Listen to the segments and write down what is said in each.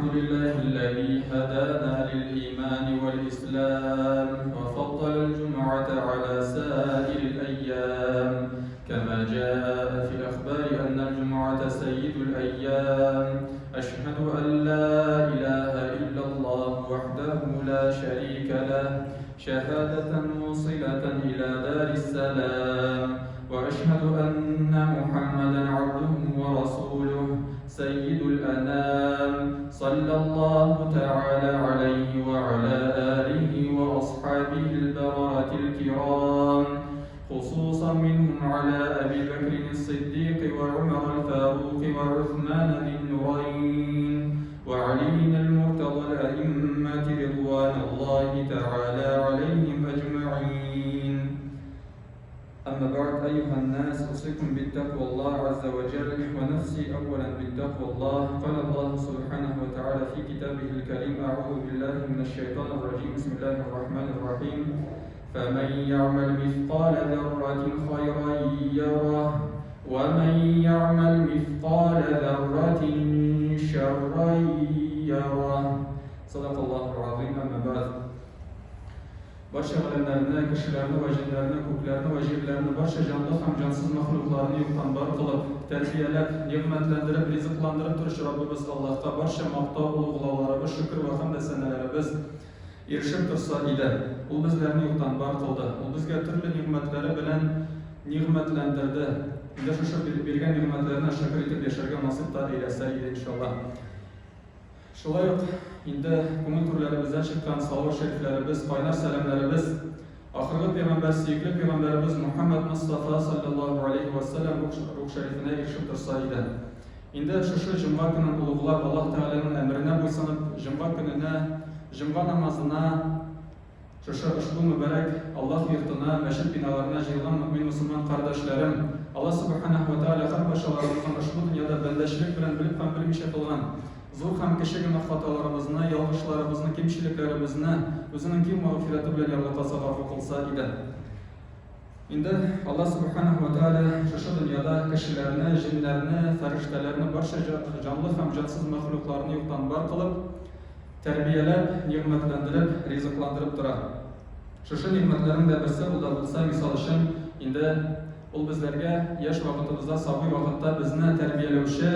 الحمد لله الذي هدانا للإيمان والإسلام وفضل الجمعة على سائر الأيام كما جاء في الأخبار أن الجمعة سيد الأيام أشهد أن لا إله إلا الله وحده لا شريك له شهادة موصلة إلى دار السلام وأشهد أن محمدا عبده ورسوله سيد الأنام صلى الله تعالى عليه وعلى آله وأصحابه البررة الكرام خصوصا منهم على أبي بكر الصديق وعمر الفاروق وعثمان ذي النورين وعلي المرتضى الأئمة رضوان الله تعالى عليهم أجمعين أما بعد أيها الناس أوصيكم بالتقوى الله عز وجل ونفسي أولا بالتقوى الله قال الله سبحانه وتعالى في كتابه الكريم أعوذ بالله من الشيطان الرجيم بسم الله الرحمن الرحيم فمن يعمل مثقال ذرة خيرا يره ومن يعمل مثقال ذرة شرا يره صدق الله العظيم أما بعد Барча галәмнәрне, кешеләрне вә җеннәрне, күкләрне вә җирләрне, барча җанлы һәм җансыз мәхлукларны юктан бар кылып, тәрбияләп, нигъмәтләндереп, ризыкландырып торучы Раббыбыз Аллаһка барча мактау, олуглауларыбыз, шөкер вә хәмд сәнәләребез ирешеп торса иде. Ул безләрне юктан бар кылды. Ул безгә төрле нигъмәтләре белән нигъмәтләндерде. Инде шушы биргән нигъмәтләренә шөкер итеп яшәргә насыйп та әйләсә иде, иншаллаһ. Шулай ук инде күңел түрләребездән чыккан салават шәрифләребез, кайнар сәламнәребез ахыргы пәйгамбәр, сөекле пәйгамбәребез Мухаммад Мостафа салләллаһу алейһи вә сәлләм рух шәрифенә ирешеп торса иде. Инде шушы җомга көнен олуглап, Аллаһ Тәгаләнең әмеренә буйсынып, җомга көненә, җомга намазына, Шушы ошбу мөбарәк Аллаһ йортына, мәчет биналарына җыелган мөэмин-мөселман кардәшләрем! Аллаһ Сүбхәнәһү вә Тәгалә һәркайчаларыбызның ошбу дөньяда бәндәчелек белән белеп һәм белмичә кылган зур һәм кече гөнаһ хаталарыбызны, ялгышларыбызны, кимчелекләребезне Үзенең киң мәгъфирәте белән ярлыкаса, гафу кылса иде. Инде Аллаһ Сүбхәнәһү вә Тәгалә шушы дөньяда кешеләрне, җеннәрне, фәрештәләрне, барча җанлы һәм җансыз мәхлукларны юктан бар кылып, Тәрбияләп, нигъмәтләндереп, ризыкландырып тора. Шушы нигъмәтләрнең дә берсе ул да булса, мисал өчен, инде ул безләргә яшь вакытыбызда, сабый вакытта безне тәрбияләүче,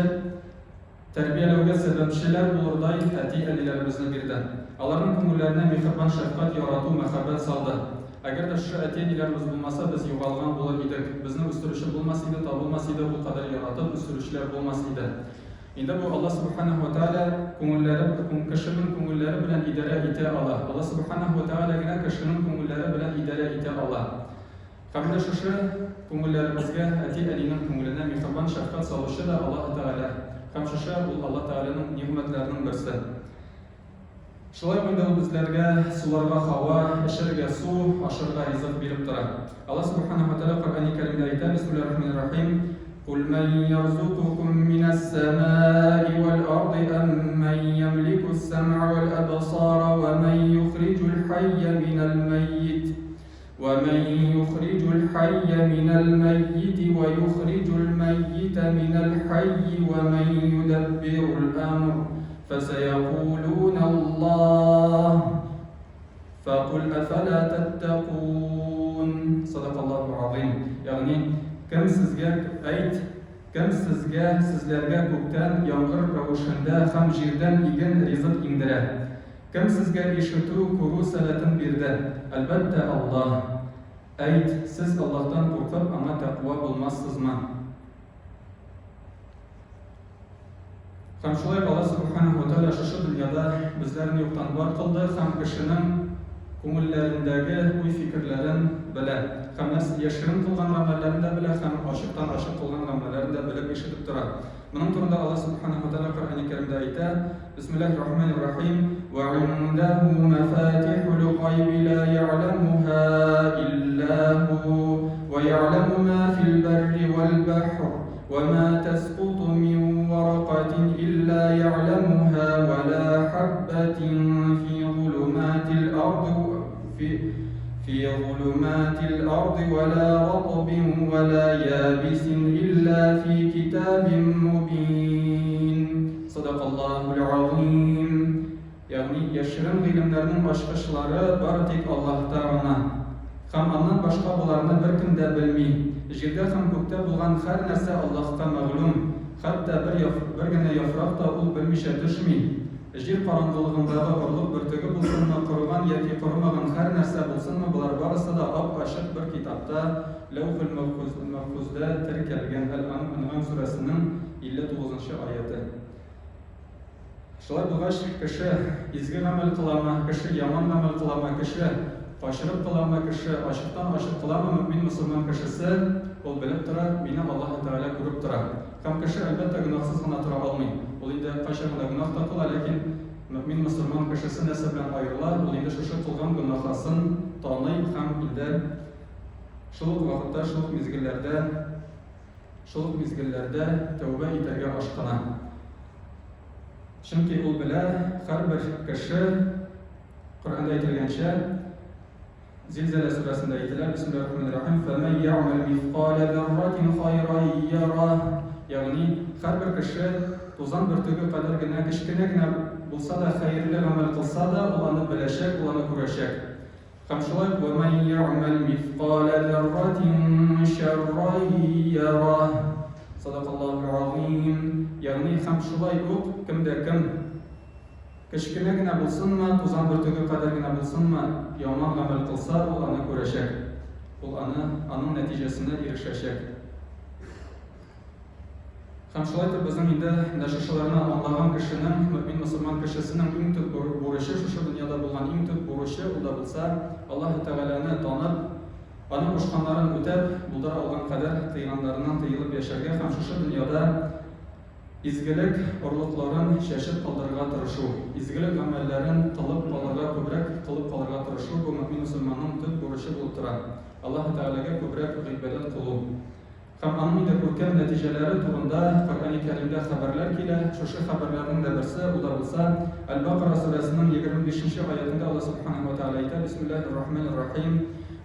тәрбияләүгә сәбәпчеләр булырдай әти-әниләребезне бирде. Аларның күңелләренә миһербан, шәфкать, ярату, мәхәббәт салды. Әгәр дә шушы әти-әниләребез булмаса, без югалган булыр идек. Безне үстерүче булмас иде, табылмас иде, ул кадәр яратып үстерүчеләр булмас иде. Инде бу Аллаһ Сүбхәнәһү вә Тәгалә күңелләре, кешенең күңелләре белән идарә итә ала. Аллаһ Сүбхәнәһү вә Тәгалә генә кешенең күңелләре белән идарә итә ала. Һәм менә шушы күңелләребезгә, әти-әнинең күңеленә миһербан, шәфкать салучы да Аллаһ Тәгалә. Һәм шушы ул Аллаһ Тәгаләнең нигъмәтләренең берсе. Шулай ук инде ул безләргә суларга һава, эчәргә су, ашарга ризык биреп тора. Аллаһ Субханаһу ва Тәгалә Коръәни Кәримдә әйтә, Бисмиллаһир-рахманир-рахим, Кул мән ярзукукум минәс-сәмаи вәл-арди әммән ямликус-сәм'a вәл-әбсара вә мән юхриҗул хәййә минәл-мәййит вә мән юхриҗул хәййә минәл-мәййити вә юхриҗул мәййитә минәл-хәййи вә мән юдәббирул-әмр фәсәякулүнә Аллаһ фәкул әфәлә тәттәкун. Садакаллаһу азыйм. Ягъни, кем сезгә әйт, кем сезгә, сезләргә күктән яңгыр рәвешендә һәм җирдән иген ризык иңдерә? Кем сезгә ишетү, күрү сәләтен бирде? Әлбәттә, Аллаһ. Әйт, сез Аллаһтан куркып, Аңа тәкъва булмассызмы? Һәм шулай ук Аллаһ Сүбхәнәһү вә Тәгалә шушы дөньяда безләрне юктан бар кылды һәм кешенең күңелләрендәге уй-фикерләрен белә. Һәм нәрсә яшерен кылган гамәлләрен дә белә һәм ачыктан-ачык кылган гамәлләрен дә белеп, ишетеп тора. Моның турында Аллаһ Сүбхәнәһү вә Тәгалә Коръәни Кәримдә әйтә, Бисмиллаһир Рахманир Рахим, Вә индәһу мәфатихул гайби ла я'ләмуһа илля һу, вә я'ләму ма фил бәрри вәл бәхр, вә ма тәскуту мин варакатин илля я'ләмуһа вә ла хаббатин фи зулуматил арди في ظلمات الأرض ولا رطب ولا يابس إلا في كتاب مبين صدق الله العظيم. ягъни яшерен гыйлемнәрнең ачкычлары бары тик Аллаһта гына. Һәм Аннан башка боларны беркем дә белми. Җирдә һәм күктә булган һәр нәрсә Аллаһка мәгълүм, хәтта бер яф бер генә яфрак та Ул белмичә төшми. Җир караңгылыгындагы орлык бөртеге булсынмы, корыган яки корымаган һәр нәрсә булсынмы, болар барысы да ап-ачык бер китапта, Ләүхел мәхфүздә теркәлгән, Әл-Әнгам сүрәсенең 59 нчы аяте. Шулай булгач, кеше изге гамәл кыламы, кеше яман гамәл кыламы, кеше качырып кыламы, кеше ачыктан-ачык кыламы, мөэмин мөселман кешесе, ул белеп тора, мине Аллаһы Тәгалә күреп тора. Һәм кеше, әлбәттә, гөнаһсыз гына тора алмый. Ул инде кайчагында гөнаһ та кыла, ләкин мөэмин мөселман кешесе нәрсә белән аерыла, ул инде шушы кылган гөнаһасын таный һәм инде шул ук вакытта, шул ук мизгелләрдә, шул ук мизгелләрдә тәүбә итәргә ашкына. Чөнки ул белә, һәрбер кеше, Коръәндә әйтелгәнчә, Зилзәлә сүрәсендә әйтелә, Бисмиллаһир-рахманир-рахим, «Фәмән я'мәл мисқалә зәрратин хайран яра». Ягъни, һәрбер кеше тузан бөртеге кадәр генә, кечкенә генә булса да хәерле гамәл кылса да, ул аны беләчәк, ул аны күрәчәк. Һәм шулай ук «Вәмән я'мәл мисқалә зәрратин шәрран яра». Садакаллаһул азим. Ягъни, һәм шулай ук кем дә кем кечкенә генә булсынмы, тузан бөртеге кадәр генә булсынмы, яман гамәл кылса, ул аны күрәчәк. Ул аны, аның нәтиҗәсенә ирешәчәк. Һәм шулай итеп безнең инде менә шушыларны аңлаган кешенең, мөэмин мөселман кешесенең иң төп бурычы, шушы дөньяда булган иң төп бурычы, ул да булса, Аллаһы Тәгаләне танып, Аның кушканнарын үтәп, булдыра алган кадәр тыйганнарыннан тыелып яшәргә һәм шушы дөньяда изгелек орлыкларын чәчеп калдырырга тырышу, изгелек гамәлләрен кылып калырга, күбрәк кылып калырга тырышу, бу мөэмин мөселманның төп бурычы булып тора. Аллаһы Тәгаләгә күбрәк гыйбадәт кылу. Һәм аның инде күркәм нәтиҗәләре турында Коръәни Кәримдә хәбәрләр килә. Шушы хәбәрләрнең дә берсе, ул да булса, Әл-Бакара сүрәсенең 25 нче аятендә Аллаһ Сүбхәнәһү вә Тәгалә әйтә, Бисмиллаһир-рахманир-рахим,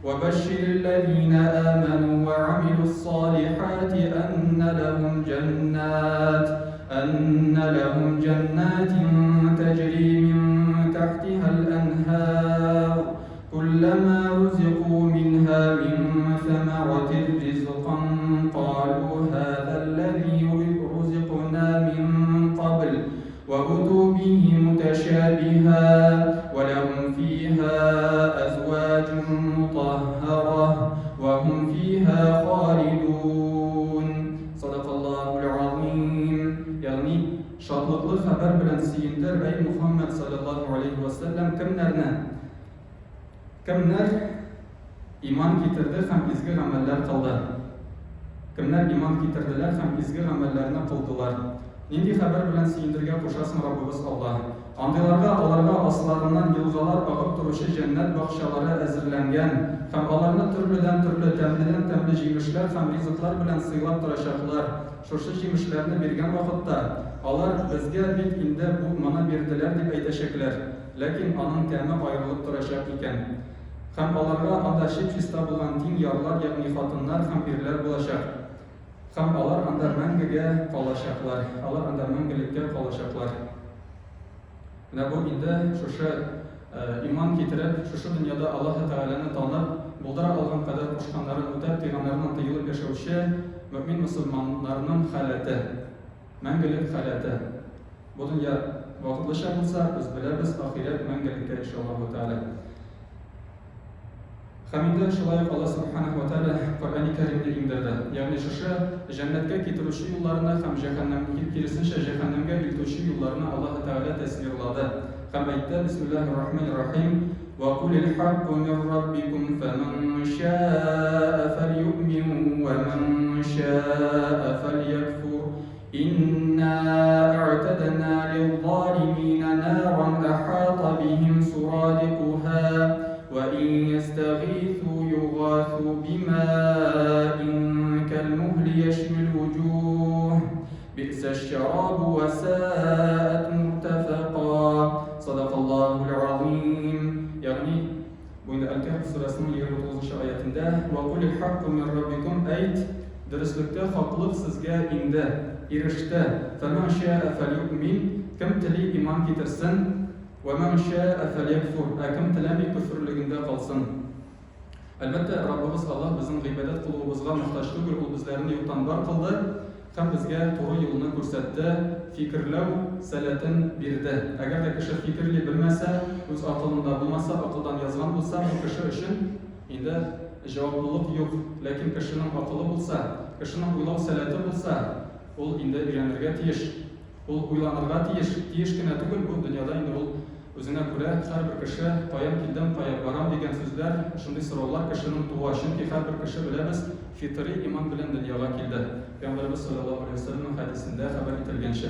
Вә бәшширил-ләзинә амәнү вә амилус-салихати әннә ләһум җәннат, әннә ләһум җәннатин тәҗри мин тәхтиһәл-әнһар. Кулләмә рузикуу минһа мин сәмәратир ризкан калу һазәлләзи рузикна мин кабл вә уту бихи мутәшәбиһа вә ләһум фиһа әзваҗун мутаһһара вә һум фиһа халидун. Садакаллаһул азим. Ягъни, шатлыклы хәбәр белән сөендер, әй Мухаммәд салләллаһу галәйһи вә сәлләм, кемнәрне? Кемнәр иман китерде һәм изге гамәлләр кылды? Кемнәр иман китерделәр һәм изге гамәлләрне кылдылар? Нинди хәбәр белән сөендергә кушасың, Раббыбыз Аллаһ? Андыйларга аларга асларыннан елгалар агып торучы җәннәт бакчалары әзерләнгән һәм аларны төрледән-төрле, тәмледән-тәмле җимешләр һәм ризыклар белән сыйлап торачаклар. Шушы җимешләрне биргән вакытта, алар, Безгә бит инде бу моны бирделәр, дип әйтәчәкләр. Ләкин аның тәме аерылып торачак икән. Һәм аларга анда чип-чиста булган тиң ярлар, ягъни хатыннар һәм ирләр булачак. Һәм алар анда мәңгегә калачаклар. Алар анда мәңгелеккә калачаклар. Менә бу инде шушы иман китереп, шушы дөньяда Аллаһы Тәгаләне танып, булдыра алган кадәр кушканнарын үтәп, тыйганнарыннан тыелып яшәүче мөэмин мөселманнарның халәте. Мәңгелек халәте. Бу дөнья вакытлыча булса, без беләбез, ахирәт мәңгелеккә, иншаллаһу тәгалә. Һәм инде шулай ук Аллаһ субханаһу ва тәгалә Коръәни Кәримне иңдерде. Ягъни шушы җәннәткә китерүче юлларны һәм җәһәннәм, киресенчә җәһәннәмгә илтүче юлларны Аллаһ Тәгалә тәсвирлады. Һәм әйтте, Бисмиллаһир рахманир рахим, Ва кулил хакку мин раббикум фәмән шәә фәльюъмин ва мән шәә фәльякфур. Инна әгътәдна лил-залимина наран әхата бихим сурадикуха ва ин ястагису югасу бимаин кәлмухли яшвил вуҗуһ би'сәш-шәрабу ва саат муртафака. Садакаллаһул азим. Ягъни, бу инде Әл-Кәһф сүрәсенең 29 нчы аятендә, Вә кулил хакку мин раббикум, әйт, дөреслектә хаклык сезгә иңде, иреште, фәмән шәә фәльюъмин, кем тели иман китерсен, Вә мән шәә фәльякфур, ә кем теләми, көферлегендә калсын. Әлбәттә, Раббыбыз Аллаһ безнең гыйбадәт кылуыбызга мохтаҗ түгел, Ул безләрне юктан бар кылды һәм безгә туры юлны күрсәтте, фикерләү сәләтен бирде. Әгәр дә кеше фикерли белмәсә, үз акылында булмаса, акылдан язган булса, бу кеше өчен инде җаваплылык юк. Ләкин кешенең акылы булса, кешенең уйлау сәләте булса, ул инде өйрәнергә тиеш. Ул уйланырга тиеш, тиеш кенә түгел, бу дөньяда инде ул үзенә күрә һәрбер кеше каян килдем, кая барам дигән сүзләр, шундый сораулар кешенең туа, чөнки һәрбер кеше, беләбез, фитри иман белән дөньяга килде. Пәйгамбәребез салләллаһу галәйһи ва сәлләмнең хәдисендә хәбәр ителгәнчә.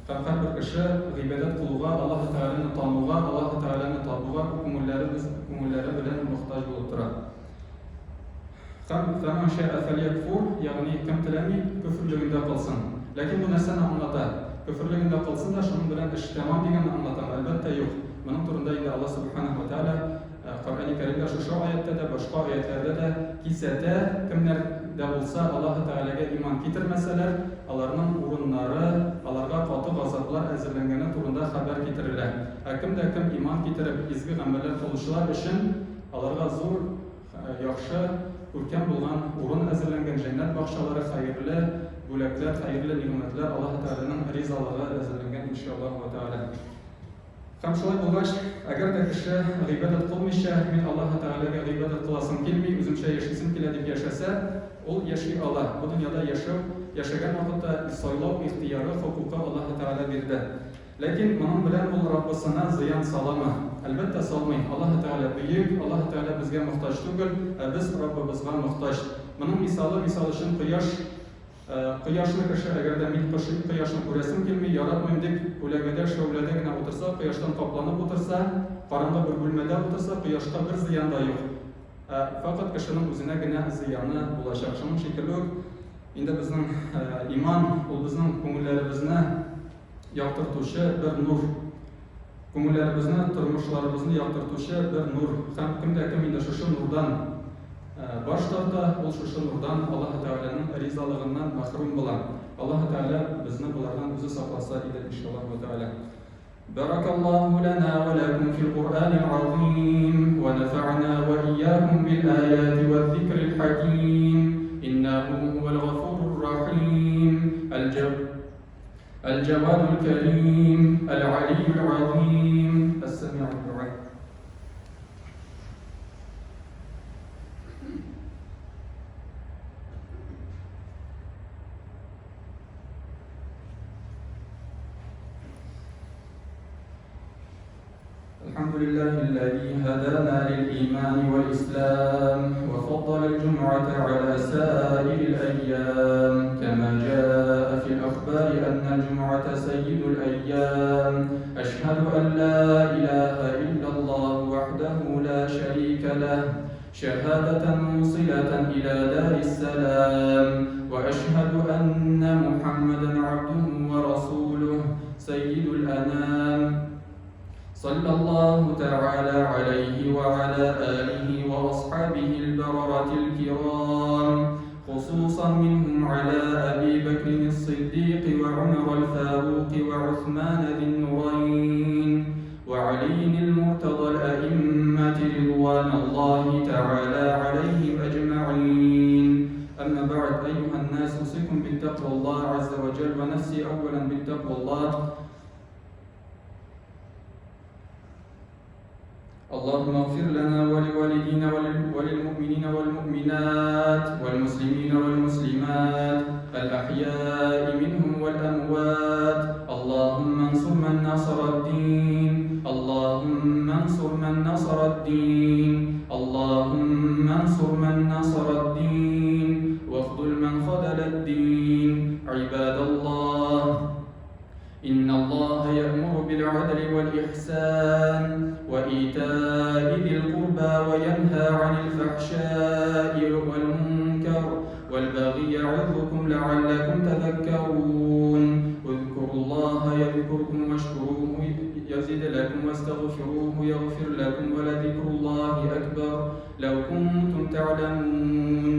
Һәм һәрбер кеше гыйбадәт кылуга, Аллаһы Тәгаләне тануга, Аллаһы Тәгаләне табуга күңелләребез, күңелләре белән мохтаҗ булып тора. Һәм фәмән шәә фәльякфур, ягъни кем теләми, көферлегендә калсын. Ләкин бу нәрсәне аңлата? Көферлегендә калсын да, шуның белән эш тәмам дигәнне аңлатамы? Әлбәттә, юк. Моның турында инде Аллаһ Сүбхәнәһү вә Тәгалә Коръәни Кәримдә шушы аятьтә дә, башка аятьләрдә дә кисәтә, кемнәр дә булса Аллаһы Тәгаләгә иман китермәсәләр, аларның урыннары, аларга каты газаплар әзерләнгәне турында хәбәр китерелә. Ә кем дә кем иман китереп, изге гамәлләр кылучылар өчен аларга зур Яхшы, күркәм булган урын әзерләнгән җәннәт бакчалары, хәерле бүләкләр, хәерле нигъмәтләр, Аллаһы Тәгаләнең ризалыгы әзерләнгән, иншаллаһу вә тәгалә. Һәм шулай булгач, әгәр дә кеше гыйбадәт кылмыйча, мин Аллаһы Тәгаләгә гыйбадәт кыласым килми, үземчә яшисем килә дип яшәсә, ул яши ала. Бу дөньяда яшәү, яшәгән вакытта сайлау ихтыяры, хокукы Аллаһы Тәгалә бирде. Ләкин моның белән ул Раббысына зыян саламы? Әлбәттә, салмый. Аллаһы Тәгалә бөек, Аллаһы Тәгалә безгә мохтаҗ түгел, ә без Раббыбызга мохтаҗ. Моның мисалы, мисал өчен, кояш. Кояшны кеше, әгәр дә мин кояшны күрәсем килми, яратмыйм дип, күләгәдә, шәүләдә генә утырса, кояштан капланып утырса, караңгы бер бүлмәдә утырса, кояшка бер зыян да юк. Ә факат кешенең үзенә генә зыяны булачак. Шуның шикелле үк, инде безнең иман, ул безнең күңелләребезне яктыртучы бер нур. Күңелләребезне, тормышларыбызны яктыртучы бер нур. Һәм кем дә кем инде шушы нурдан баш тарта, ул шушы нурдан Аллаһы Тәгаләнең ризалыгыннан мәхрүм була. Аллаһы Тәгалә безне болардан үзе сакласа иде, иншаллаһу тәгалә. Бәрәкаллаһу ләнә вә ләкүм фил Куръанил азим, вә нәфәгънә вә иякүм бил аяти вә зикрил хаким, иннәһу һувәл гафурур рахим. Әл-Җәб الجواد الكريم العلي العظيم السميع الدعاء. الحمد لله الذي هدانا للإيمان والإسلام وفضل الجمعة على سائر الأيام كما جاء في الأخبار أن الجمعة سيد الأيام أشهد أن لا إله إلا الله وحده لا شريك له شهادة موصلة إلى دار السلام وأشهد أن محمدا عبده ورسوله سيد الأنام صلى الله تعالى عليه وعلى آله وأصحابه البررة الكرام خصوصا منهم على أبي بكر الصديق وعمر الفاروق وعثمان ذي النورين وعلي المرتضى الأئمة رضوان الله تعالى عليهم أجمعين أما بعد أيها الناس أوصيكم بالتقوى الله عز وجل ونفسي أولا بالتقوى الله اللهم اغفر لنا ولوالدينا وللمؤمنين والمؤمنات والمسلمين والمسلمات الأحياء منهم والأموات اللهم انصر من نصر الدين اللهم انصر من نصر الدين اللهم انصر من نصر الدين واخذل من خذل الدين عباد الله إن الله يأمر بالعدل والإحسان وإيتاء ذي القربى وينهى عن الفحشاء والمنكر والبغي يعظكم لعلكم تذكرون اذكروا الله يذكركم واشكروه يزد لكم واستغفروه يغفر لكم ولذكر الله أكبر لو كنتم تعلمون.